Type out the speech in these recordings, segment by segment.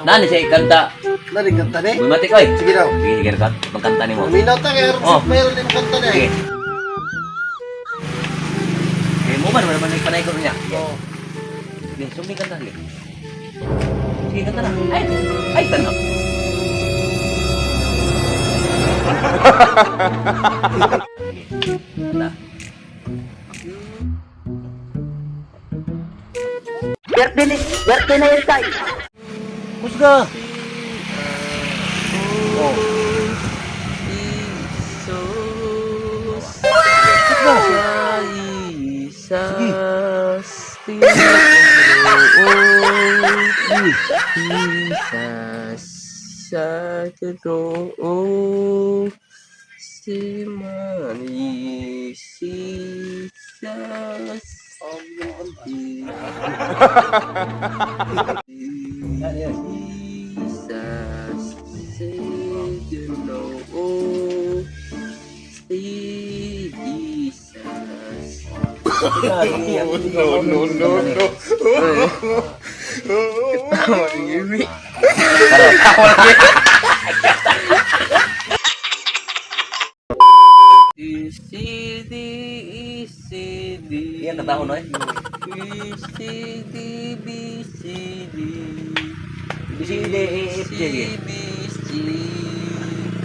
Nani siya ikanta. Nani kanta ni? Uy, mati koy. Sige daw. Sige, sige, kan. Magkanta nimo. Minaw ta kay Oh. meron din kanta ni. Sige. Eh, mo ba naman naman panay ko niya? Oh. Sige, sumbi kanta sige. Sige, kanta na. Ay, ay, tanaw. Sige, kanta. Birthday ni, birthday na yun tayo. Kusga. Oh. Jesus, Jesus, sa totoo, si Mary, Jesus, Jesus, si Ginoo, si Jesus. No, no, no, no. E, C, D, E, C, D. Iyan katahon oy. B, C, D, B, C, D. B, C, D, E, F, G, G. C, B, C.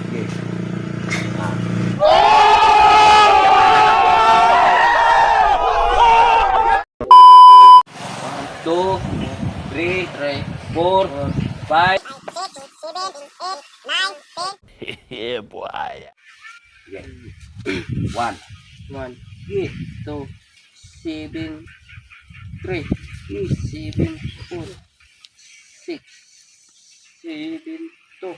Sige. One, two, three, Three, four, five. Yeah, boy. Sige. One. One, Sige. two, seven, three, seven, four, six, seven, two.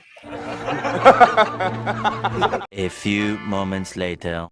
A few moments later.